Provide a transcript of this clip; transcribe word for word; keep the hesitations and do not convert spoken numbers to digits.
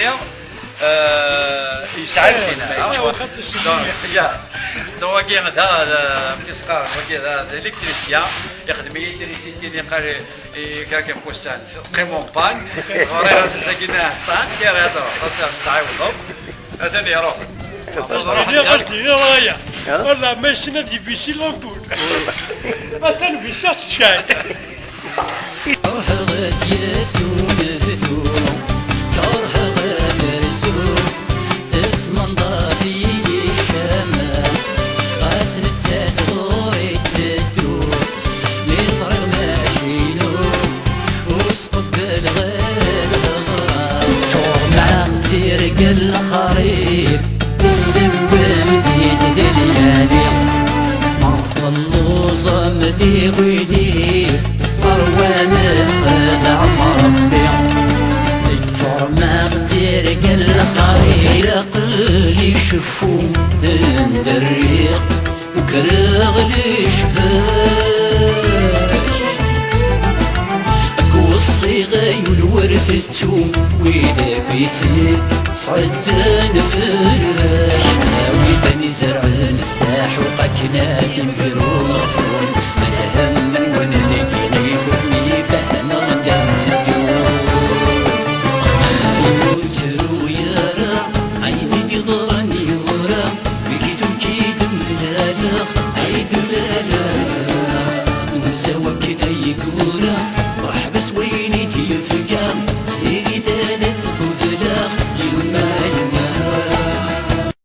aqcic-nni, eh, yesɛa lsinna. Donc, ya. Donc, wagi d, d, amek i s-qqaren, wagi d, d électricien, ixdem électricité, yeqqar i, i kra kan n wussan, teqqim en panne, ɣriɣ-as ass-agi-nni ɛeṭṭan, yerra-d, ɣas as-tɛiwdeḍ, atan iruḥ. Ad d-iniɣ, ad d-iniɣ aya. Wala, ma yessen ad yebisi l'ampoule. Atan bisiɣ-tt tecɛel. Kerheɣ-d yes unebdu, kerheɣ amerzu, tesmenḍaf-iyi ccama, ɣas nettat ɣur-i teddu, mi ẓriɣ mačči inu, ur s-qebbleɣ lheḍra. Ččuren-aɣ tirga n lexrif, issewwel-d d lyali. Telluẓem di ɣilif, ṛwan xdeɛ Ṛebbi. Teččurem-aɣ tirga n lexrif. Aql-i ceffu, nderriɣ, ukreɣ lecbaḥ. Ad k-weṣṣiɣ ay ul wer tettu, wid akk yettnit sɛeddan fell-ak. A wid izerɛen ssaḥuq akken ad timgru ɣef-wen, ma lhem